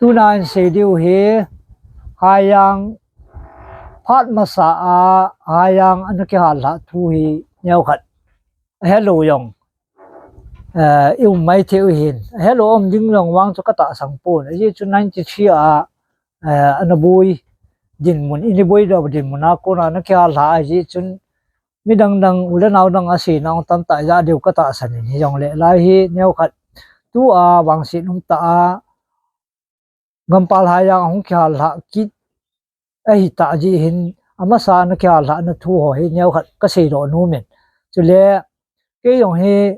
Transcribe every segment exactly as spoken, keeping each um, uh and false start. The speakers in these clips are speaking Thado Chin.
Tuna in sei diu hi, Haijang phat masa a, Haijang ana kihal lha thu hi neo khat. Hello jong. Eh, i um mai thei u hin. Hello um ding jong vang chu ka tahsan pon. Ajeh chu ninety-three a, eh, ana boi dinmun, ini boi doh dinmun a kona ana kihal lha ajeh chun midang dang u le nao dang a seina tamtah ja diu ka tahsan in hijongle lai hi neo khat. Tua vangset um tah a Gampal Haijang ahung kihal lha kit ahi tah jeh hin amasa ana kihal lhana thu ho hi neo khat ka sei doh nom in. Chule kei jong hi,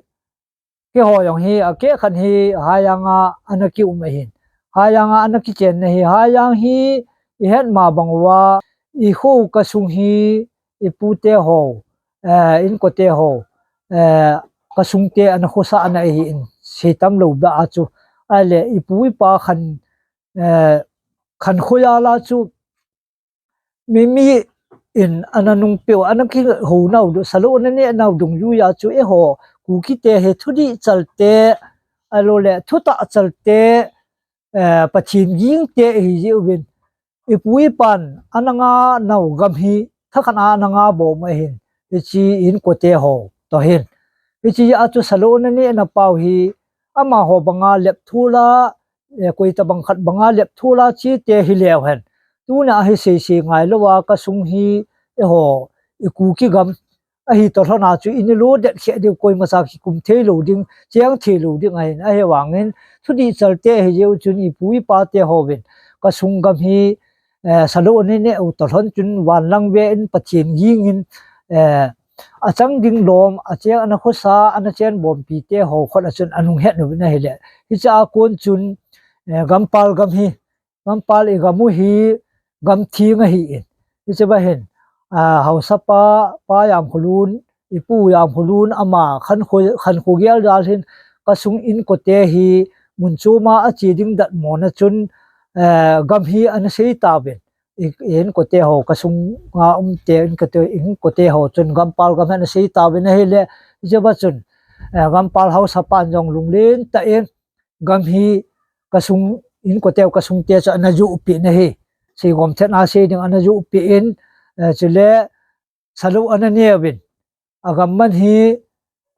keiho jong hi, akeh khat hi Haijang a ana ki um ahin. Haijang a ana kichen na hi, Haijang hi i het ma bang uva, i kho ka sung hi, i pu te ho, eh, inko te ho, eh, ka sung te ana khosa ana ahi in, sei tam lou ba a chu. Ahile, i pu i pa khan, eh, khan khoja la chu, mi mi in ana nung peu, ana ki ho nau, salou ana neh nau dungjui a chu, eiho, Kuki te hi thudih chal te, ahilou le, thutah chal te, eh, Pathen ging te ahi jeh uvin, i pu i pan ana nga nau gam hi, thakhat a ana nga bom ahin, hiche inko te ho toh hin. Hiche a chu salou ana neh na pau hi, amaho banga lep thu la, eh, koi tabang khat banga lep thu la chi te hi leu hen. Tuna hi sei sei ngai lou a ka sung hi, eiho, i Kuki gam ahi toh lhon a chu i ni lo det khe diu, koima cha kikum thei lou ding, cheng thei lou ding ahin, ahi vangin, thudih chal te ahi jeh u chun i pu i pa te hovin, ka sung gam hi, eh, salou ana neh u toh lhon chun van lang ve in Pathen ging in, eh, achang ding lom, acheng ana khosa, ana chen bompi te ho khut a chun anung het uvin ahile. Hiche a kon chun, eh, Gampal gam hi, Gampal i gam u hi gam theng ahi in. Hiche ba hin, ah, haosa pa, Pa Jamkholun, i pu Jamkholun ama khan kho, khan kho gel jal hin ka sung inko te hi mun chom a ache ding datmo na chun, eh, gam hi ana sei tauvin. I, i inko te ho ka sung a um te, inko te, inko te ho chun Gampal gam hi ana sei tauvin ahile, hiche ba chun, eh, Gampal haosa pan jong lunglen tah in, gam hi ka sung, inko teu ka sung te chu ana juh peh na hi. Sei gom thet na sei ding ana juh peh in, eh, chule salou ana ne uvin. Agam man hi,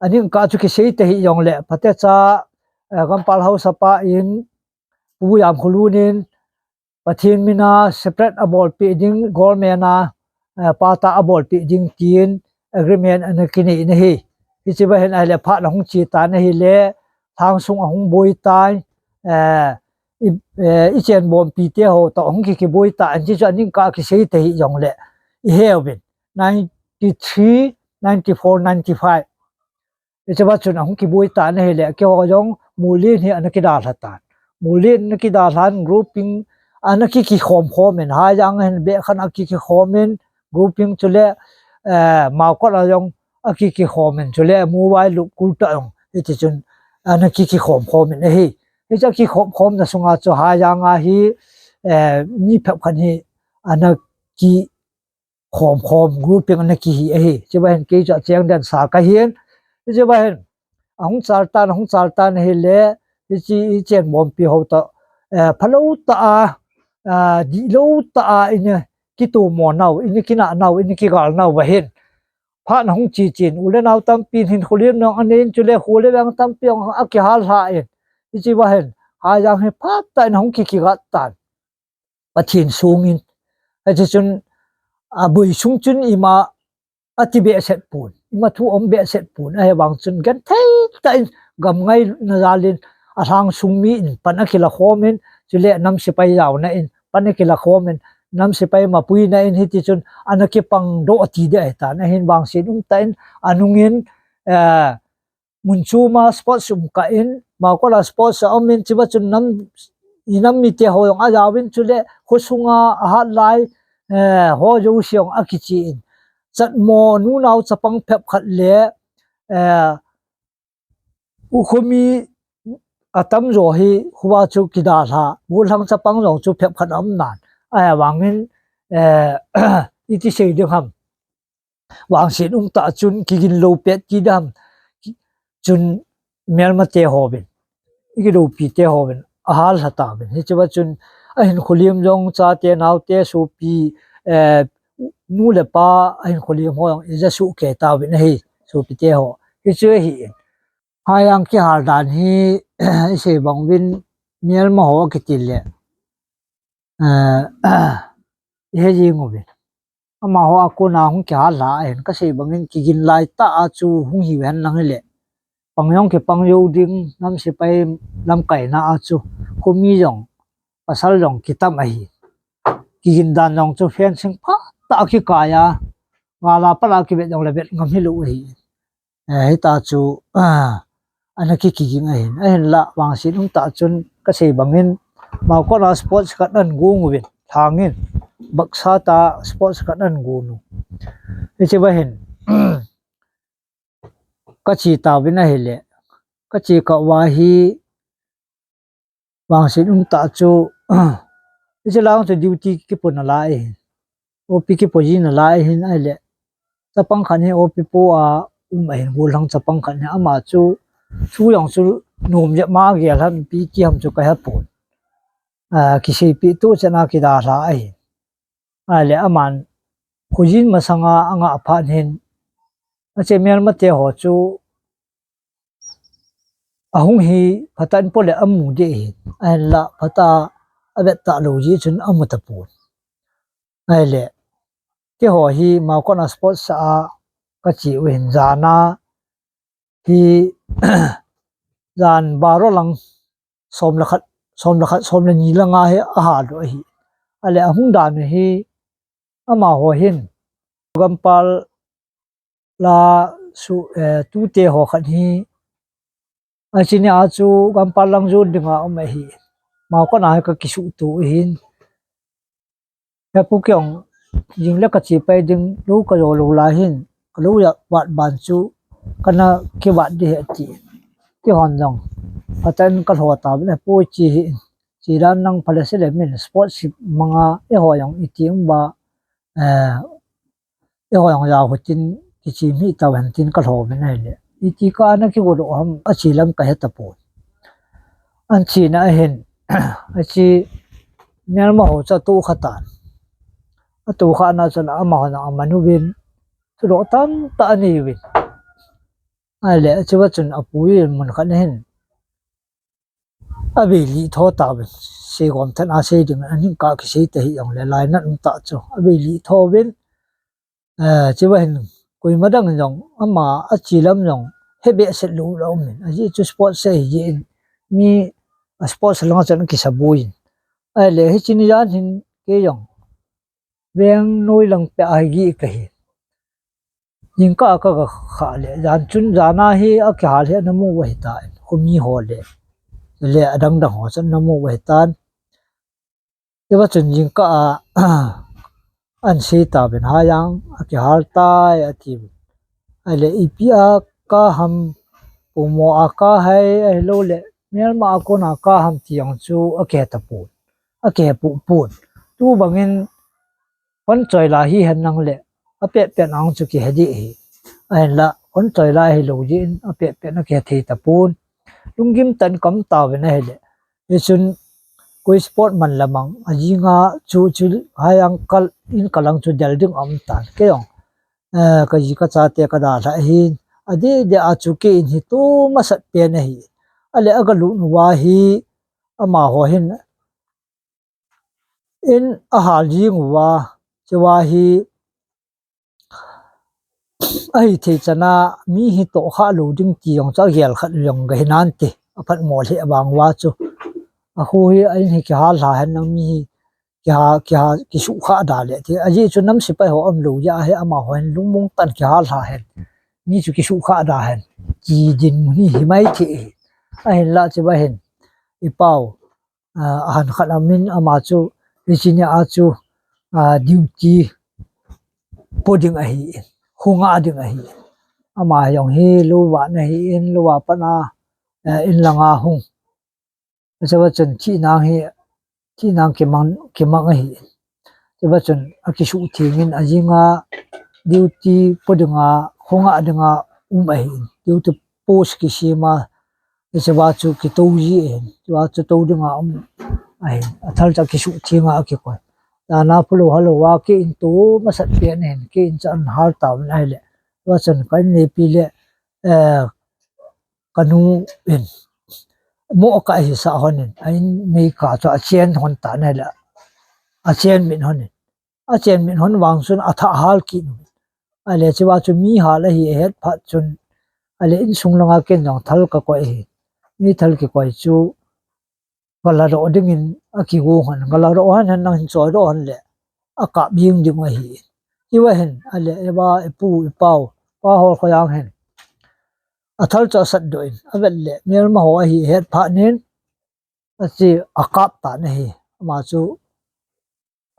aning kah chu kisei ta hijongle, phatecha, eh, Gampal haosa pa in, Pu Jamkholun in, Pathen mina separate abolpeh ding, government a, eh, pata abolpeh ding tin agreement ana kinei na hi. Hiche ba hin ahile phat ahung che tan ahile, lhang sung ahung boi tan, eh, i, eh, i chen bompi te ho toh ahung ki, kiboi tan, hiche chu aning kah kisei ta hijongle, i he uvin. Ninety-three, ninety-four, ninety-five. Hiche ba chun ahung kiboi tan ahile, keiho jong Mulen hi ana kidalha tan. Mulen ana kidalhan grouping ana ki, kikhom khom in, Haijang hin beh khan aki, kikhom in, grouping chule, eh, Maokot a jong aki, kikhom in, chule Muwai Lupkul toh jong, hiti chun ana ki, kikhom khom in ahi. Hiche kikhom khom na sunga chu Haijang a hi, eh, mi phabep khat hi ana ki khom khom grouping ana kihi ahi. Hiche ba hin kei chu acheng den sa ka hin. Hiche ba hin ahung chal tan, ahung chal tan ahile, hiche i chen bompi ho toh, eh, phalou tah a, ah, dihlou tah a, ini kitomo nau, ini kinah nau, ini kigal nau ba hin. Phat ahung che chen, u le nao tampi hin kholem nong anei in, chule kho le veng tampi jong akihal lha in. Hiche ba hin, Haijang hi phat tah in ahung ki, kigat tan. Pathen sung in. Hiche chun, aboi sung chun ima ati behseh pon, ima thu um behseh pon, ahivang chun genthei tah in gam ngaina jal in, alhang sung mi in pan akila khom in, chule nam sepai jaona in pan akila khom in, nam sepai mapuina in, hiti chun ana kipang doh ati ding ahitan, ahin vangset um tah in, anung in, eh, mun chom a sports um kah in, Maokot a sports aum in, hiche ba chun nam, i nam mite ho jong ajao in, chule khosunga ahat lai, eh, ho jouse jong akiche in. Chatmo nunao chapang phabep khat le, eh, ukhomi atamjo hi khoa chu kidalha, gollhang chapang jong chu phabep khat aum nan. Ahivangin, eh, iti sei ding ham. Vangset um tah chun kigin lou pet ti dam. Chun melmate hovin, i kiloupi te hovin, ahal lha tauvin. Hichea chun ahin khulim jong chate, naote, sopi, eh, nu le pa ahin khulim ho jong ija suh kei tauvin ahi, sopite ho. Hichu ahi in. Hijang kihal dan hi isei bang uvin, melma ho kiti le, eh, ihe jing uvin. Amaho a kona hung kihal lha ahin, kasei bangin kigin lai tah a chu hung hiu hen lang hile. Pang jong kipang jou ding, nam sepai lamkaina a chu, khomi jong, pasal jong kitam ahi. Kigin dan jong chu fencing phatah a kikai a, gal a pat a kivet jong le vet ngam hilou ahi. Eh, hita chu, ah, ana ki kiging ahin. Ahinla, vangset um tah chun kasei bangin, Maokona sports khat ahin gong uvin, Lhangin, Baksat a sports khat ahin gong u. Hichea hin, kache tauvin ahile, kache kah uva hi, vangset um tah chu, hiche lang chu duty kipo nalai ahin. OP kipo ji nalai ahin ahile. Chapang khat hi OP po a um ahin, gollhang chapang khat hi ama chu, thu jong chu nom jep ma gel ham ipi ti ham chu kahepon. Ah, kiseipeh toh chan a kidalha ahin. Ahile aman, khojin masanga anga phat hin, ache melmate ho chu, ahung hi phatah in po le amu ding ahin. Ahinla phatah a avet talou jeh chun amu tapon. Ahile, keiho hi Maokona sports a kache u ahin, jan a hi, jan baro lang, som le khat, som le khat, som le ni langa hi ahal u ahi. Ahile, ahung dan u hi, amaho hin, gampal la su, eh, tute ho khat hi, achini a chu gampal lang jon dinga um ahi. Maokona hi kakisuhto u ahin. Hepu, kei jong jingle kache pai ding, lou kajo lou lai hin, kalou ja vat ban chu, kana kivat ding ahi ati. Keihon jong, phatah in kalho tauvin, Hepu, che hih in, che dan lang phale sele min, sports hi manga, eiho jong iti um ba, eh, eiho jong jaoho tin, kiche hih tauhen tin kalho uvin ahile. Iti kana kigodoh ham, ache lam kahe tapon. Ahin chena ahin, ache melma ho chu atohkha tan. Atohkhah na chun amahon aman uvin, thudoh tamtah anei uvin. Ahile, achea chun apui in mun khat ahin, avei lih tho tauvin. Seigom tah a sei ding, aning kah kisei tahih jongle, lainat um tah chu. Avei lih tho uvin, eh, chea hin, koima dang in jong, ama ache lam jong, he behseh lou lou um in. Ajeh chu sports ahi jeh in, mi, a sports lang chun kisaboi in. Ahile, hichini jan hin, kei jong, veng noi lang peh a hi geh kahi. Jingkah a kaga khah le, jan chun jan a hi akihal hi ana mu u ahitan, khomi ho le, le adang dang ho chun ana mu u ahitan. Hichea chun jingkah a, ahin sei tauvin, Hijang, akihal tai, ati. Ahile, ipi a kah ham, poimo a kah ham, ahilou le, melma a kona kah ham ti jong chu akihe tapon. Akihe poupon. Tubangin, hon choi lai hihen lang le, apetpet a chu kihe ding ahi. Ahinla, hon choi lai hilou jeh in, apetpet a kihe thei tapon. Lunggim tah in kaum tauvin ahile, hichun, koi sport man lamang, ajinga chu, chu, Hijang kal, in kal lang chu del ding aum tan. Kei jong, eh, kaji kachate kadalhah ahin, adeh deh a chu kei in hi tu masat pen ahi. Ahile, agalut uva hi, amaho hin, in ahal jing uva, chea hi, ahithei chan a mi hi tohkhah lou ding ti jong chu agel khat jong kahi nante, aphatmo lheh vang uva chu. Akhu hi, a in hi kihal lha hen lang, mi hi kiha, kiha, kisuhkhah da le ti. Ajeh chu nam sepai ho umlou jeh a hi amaho hin lungmong tah in kihal lha hen. Mi chu kisuhkhah da hen. Kidinmun hi himai thei. Ahinla chea hin, ipau, ah, ahan khat amin, ama chu, hichini a chu, ah, duty po ding ahi, khonga ding ahi. Ama jong hi lou vahna ahin, lou a pat a, eh, in langa hung. Chea chun thina hi, thina kimang, kimang ahi. Chea chun akisuh thengin ajinga duty po dinga, khonga dinga um ahin. Duty post kisem a, Hiche va chu kitou ji ahin, hiche va chu tou dinga um ahin, athal chu akisuh thenga akikoi. Dana phulou halou a kei in tou masat pen ahin, kei in chu ahal tauvin ahile. Hiche va chun ka inneipi le, eh, kanu in mo ka hisah hon in, a in meikah chu achen hon tan ahile. Achen min hon in. Achen min hon vang chun athah hal kit un. Ahile hiche va chu mi hal ahi ahet phat chun, ahile insung langa ken jong thal kakoi ahi. Mi thal kikoi chu galadoh dingin akigong hon, galadoh hon hen nang hin choidoh hon le akap jing ding ahi. Hiva hin, ahile, eva, ipu, ipau, Pa Holkhoiang hin athal chu asatdoh in, avet le melma ho ahi ahet phat in, ache akap tan ahi. Ama chu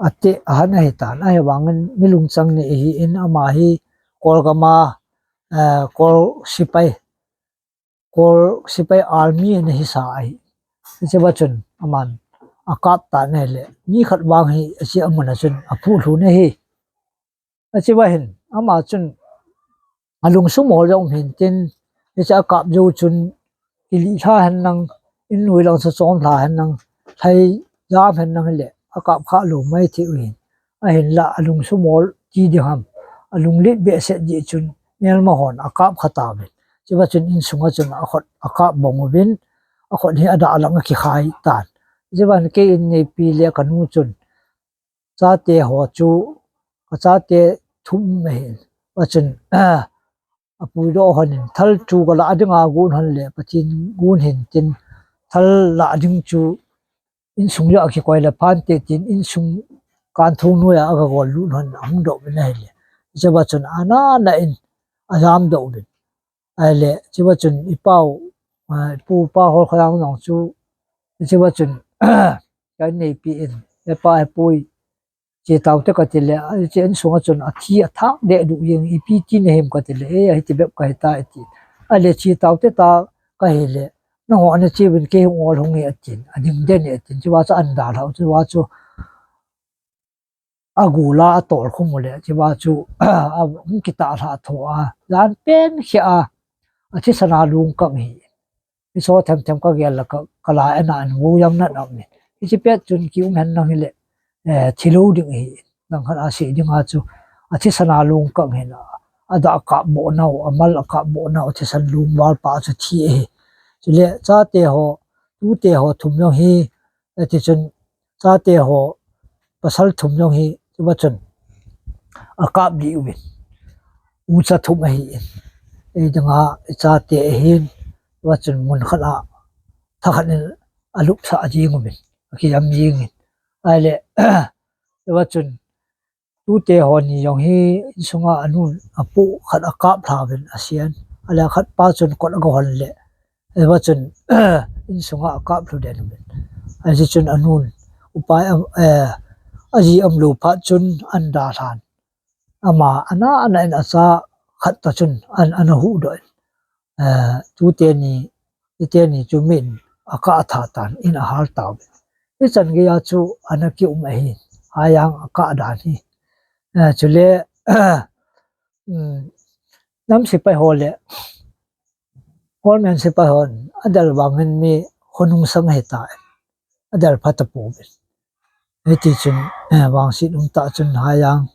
ate ahan ahi tan, ahivangin mi lungchang ni ahin, ama hi Kol gama, eh, Kol sepai, Kol sepai army ana hisa ahi. Hiche va chun aman akap tan ahile, mi khat vang hi hiche amuna chun aphuh lhun ahi. Hiche va hin, ama chun alung sumol jong um hin tin, hiche akap jou chun, kilih lha hen nang, in noi lang chu chom lha hen nang, lhai jam hen nang hile, akap kha lou mai thei u hin. Ahinla alung sumol ti ding ham, alunglet behseh jeh chun, melma hon akap kha tauvin. Hiche va chun insunga chun akhut akap bong uvin, akhut hi adah lang akikhai tan. Hiche va hin kei inneipi le kanu chun, chate ho chu, kachate thum ahin, va chun, apuidoh hon in, thal chu galah dinga gon hon le, Pathen gon hin tin, thal lah ding chu insung joh akikoi le phante tin, insung kanthong noiya agagol lut hon, ahung doh uvin ahile. Hiche va chun ana ana in ajamdoh uvin. Ahile, hiche va chun ipau, ah, ipu Pa Holkhoiang jong chu, hiche va chun, ka inneipi in, hepa hepui, che taute kati le, hiche insunga chun athi athang dehduh jeng, ipi ti nahim kati le, e, hiti bep kahi tai ati. Ahile che taute ta kahi le, nangho ana che uvin kei hung ol hung e atin, ading den e atin, hiche va chu ana dalhau, hiche va chu agol a atol khum u le, hiche va chu, ahung kitahlhah tho a, jan pen kheh a, athisan a lungkang ahi. Hiche themthem kagel le ka, kalai ana in, vo jang nat aum in. Hiche pet chun kium hen nang hile, eh, thilou ding ahi. Langkhat a sei dinga chu, athisan a lungkang ahin, adah akap boh nau, amal akap boh nau, athisan lungval pa chu thi ahi. Chule, chate ho, tute ho thum jong hi, eh, tichun, chate ho, pasal thum jong hi, hiche va chun, akap lih uvin. Ucha thum ahin. Ei dinga, ichate ahin, hiche va chun mun khat a, thakhat in alupsah jing uvin. Akijam jing in. Ahile, hiche va chun, tute ho ni jong hi insunga anun apu khat akap lha uvin asen. Ahile khat pa chun kot agahon le. Hiche va chun insunga akap lhu den uvin. Hiche chun anun upai am, eh, aji umlou phat chun ana dalhan. Ama ana ana in acha khat ta chun an, ana huhdoh in. Eh, tute ni, tute ni chu min akah tha tan in ahal tauvin. Hichan geiya chu ana kium ahi, Haijang akah dan hi. Eh, chule, um, nam sepai ho le, Kolmen sepai hon adel vangin mi khonung sang ahitai. Adel pha tapouvin. Hiti chun, eh, vangset umtah chun Haijang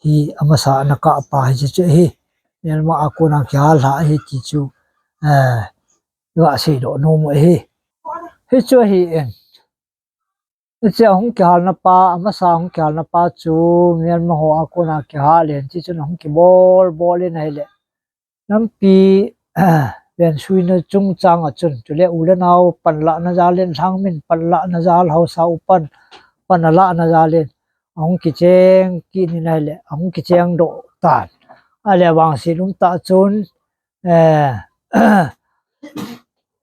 hi amasa ana kah pa hiche chu ahi. Melma a kona kihal lha ahi ti chu, eh, gaseidoh nom u ahi. Hichu ahin. Hiche ahung kihalna pa, amasa ahung kihalna pa chu Myanmar ho a kona kihal in, hichun ahung kibol bol in ahile. Nampi, vensuina chungchang a chun, chule u le nao panlahna jal in, lhangmin panlahna jal, haosa u pan, pan alahna jal in, ahung kicheng kit in ahile, ahung kichengdoh tan. Ahile vangset umtah chun, eh,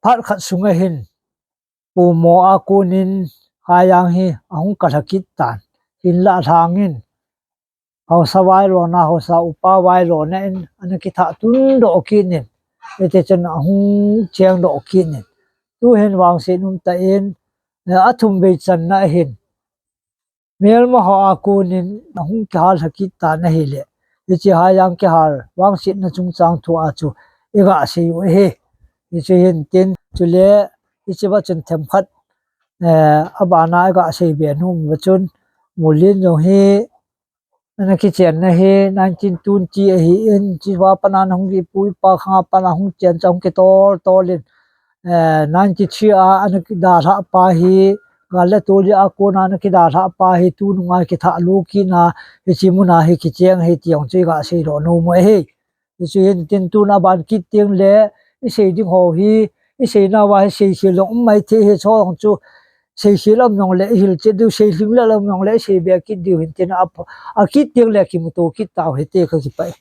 phat khat sunga hin, Pumo a konin Haijang hi ahung kalha kit tan. Hinlah lhangin, haosa vailona, haosa upa vailona in ana kithat tundoh kit in, hiti chun ahung chengdoh kit in. Tuhin vangset umtah in, eh, athum vei channa ahin, Myanmar ho a konin ahung kihal lha kit tan ahile, hiche Haijang kihal vangsetna chungchang thu a chu iga sei u ahi. Hichu hin tin, chule, hiche va chun themkhat, eh, abana iga seibe nom va chun, Mulin jong hi, ana kichenna hi nineteen twenty ahin, hiche va pat ana hung kipu ipa khanga pat ana hung chen cha hung kitol tol in, eh, ninety-three a ana kidalhah pa hi, gal le tol a kona ana kidalhah pa hi, tununga kithah lou kitna, hiche muna hi kicheng ahi ti jong chu iga seidoh nom u ahi. Hichu hin tin tuna ban kit teng le, isei ding ho hi, isei nauva hi seikhel jong um maithei hi, chujong chu seikhel um jong le, ihil chet diu, seilhing le um jong le, iseibe kit diu hin tin a, akit teng le kimuto kit tau hite kakipah e.